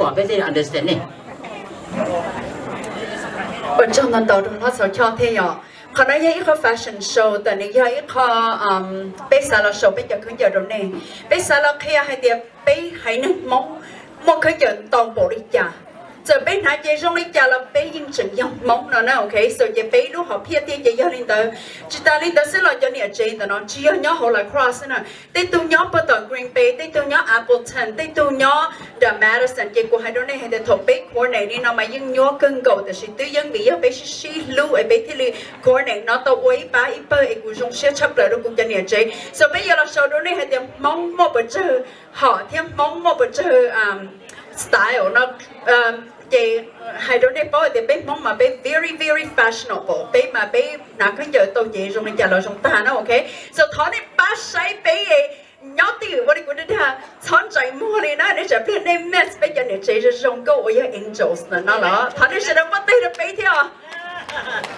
pom peb thiaj understand nej. Ua tsaug ntau ntau rau hlob Xauv Choj thiab yom. Qhov no yog ib qho fashion show, tab nws yog ib qho peb xav los show peb cov khaub ncaws rau nej. Peb xav los qhia hais tias peb haiv neeg Hmoob muaj khaub ncaws ntau npaum li cas. Txawm peb hnav ces zoo li cas los peb yeej tseem yog Hmoob no na, ok? So ces peb lub hom phiaj tiag ces yog li ntawd. Tsis tas li ntawd xwb los cov niam tsev ntawm no tsis yog nyob hauv La Crosse xwb na, tej tug nyob puag tom Green Bay, tej tug nyob Appleton, tej tug nyob nram Madison. Ces kuv hais rau nej hais tias thaum peb coordinate li no mas yeej nyuaj kawg nkaus, tab sis twb yeej vim yog peb sib sib hlub es peb thiaj li coordinate no tau ua ib pab ib pawg es kuv zoo siab tshaj plaws rau kuv cov niam tsev. So peb yuav los show rau nej hais tias Hmoob muaj puas tsawg hom thiab Hmoob muaj puas tsawg style no. Ces hais rau nej paub hais tias peb Hmoob mas peb very very fashionable, peb mas peb hnav khaub ncaws tau ces zoo li cas los zoo tag na, ok? So thov nej pab saib peb nyob twj ywm ua li kuv dag, txhob ntsais muag li na, nej tsam pliag nej miss peb cov niam tsev zoo zoo nkauj uas yog angels ntawm no los. Thov nej sawv daws npuaj teg rau peb thiab os.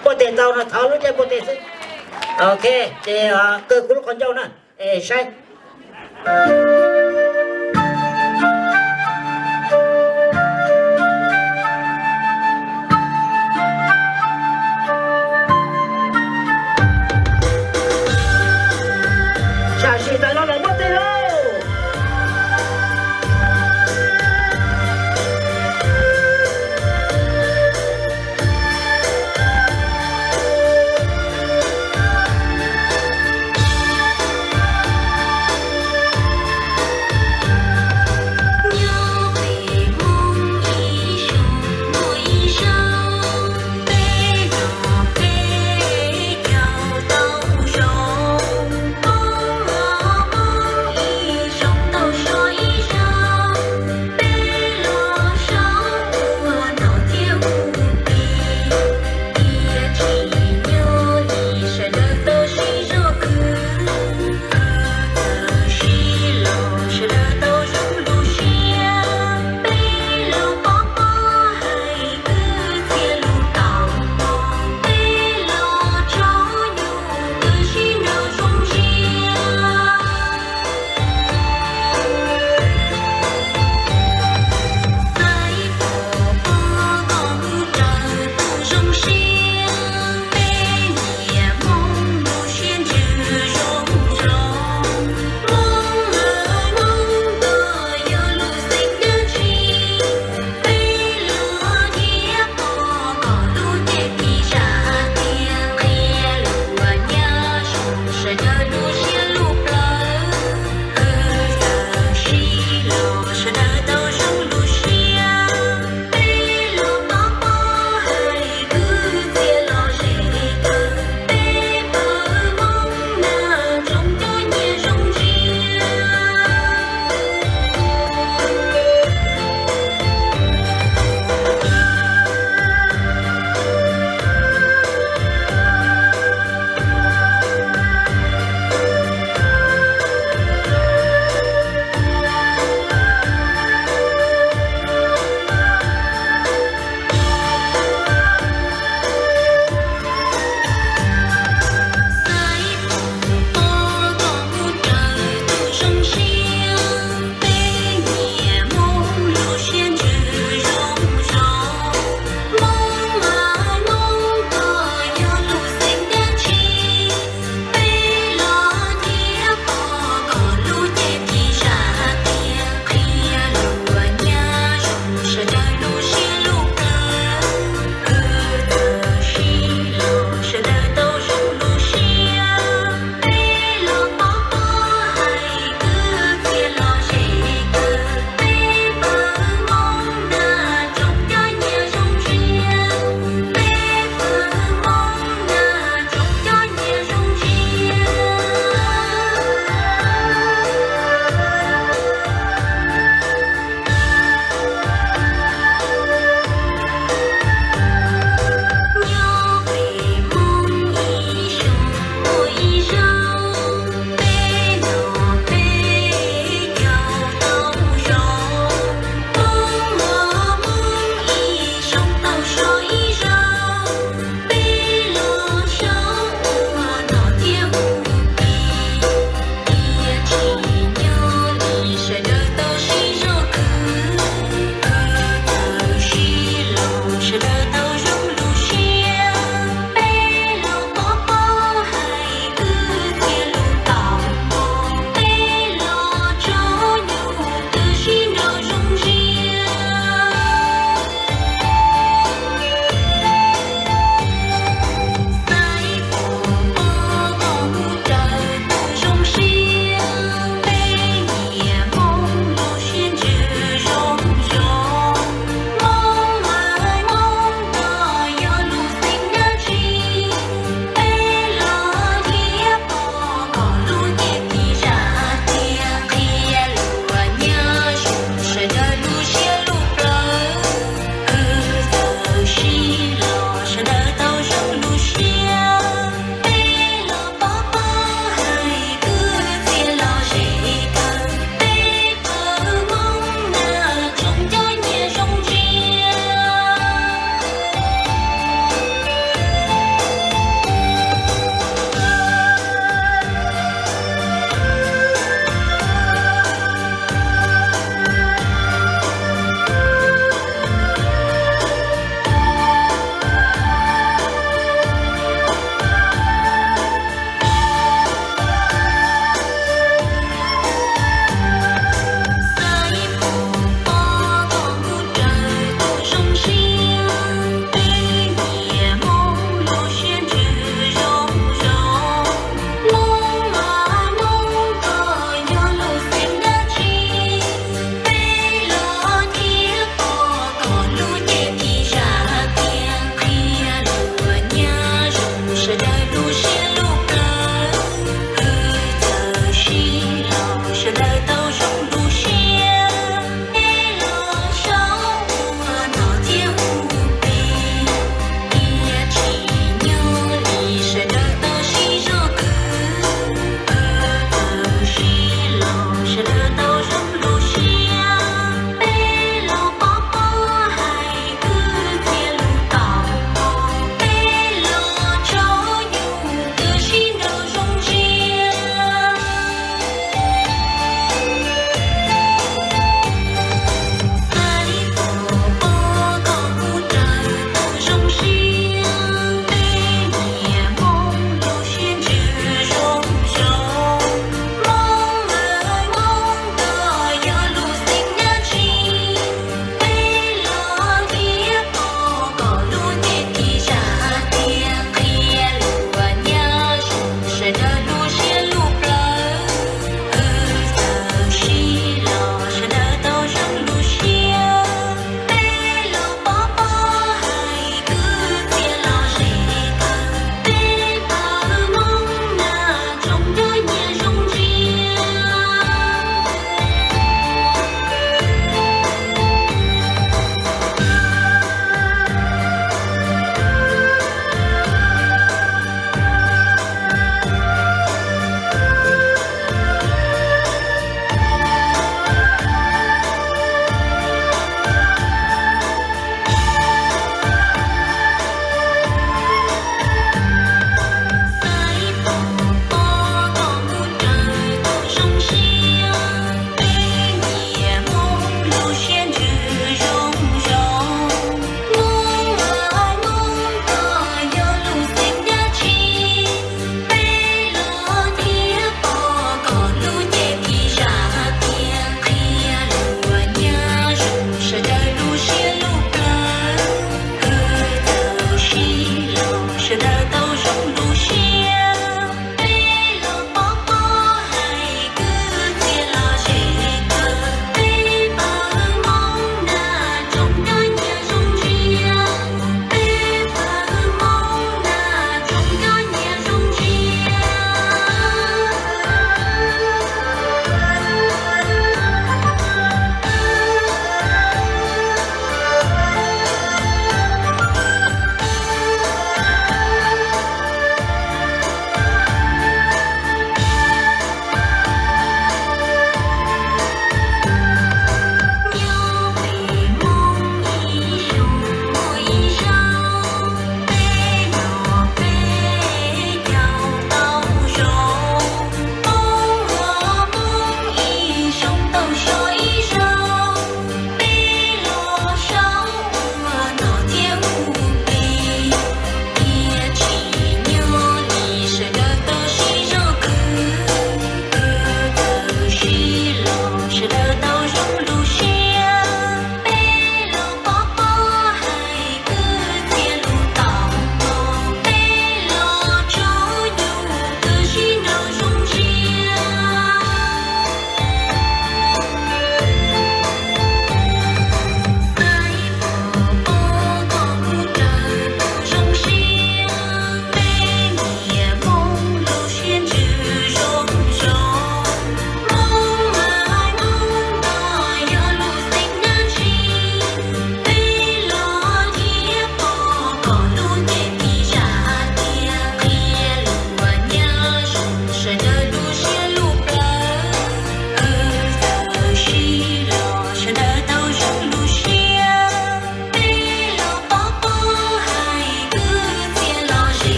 Npuaj teg tau no thov lub caij npuaj teg xwb. Ok, ces kaw kuv lub qhov ncauj na, es saib. Sam sim tas los lawm, npuaj teg lauj.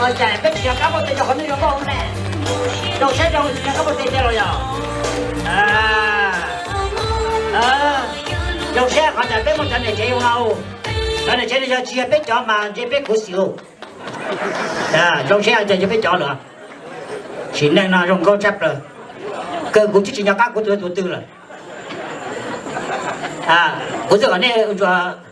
Ua cas peb tsis nco qab muaj tes rau qhov nej zoo nkauj ne? Zoo saib zoo tsis nco qab muaj tes tiag los yog? Zoo saib qhov tias peb muaj cov niam tsev zoo no, cov niam tsev no yog tsis yog peb cov mas ntshe peb khuv xim. Zoo saib tias yog peb cov lawm. Sim neej no zoo nkauj tshaj plaws. Kawg kuv twb tsis nco qab kuv tus tus twg lawm. Kuv xav kom nej ua ntsuag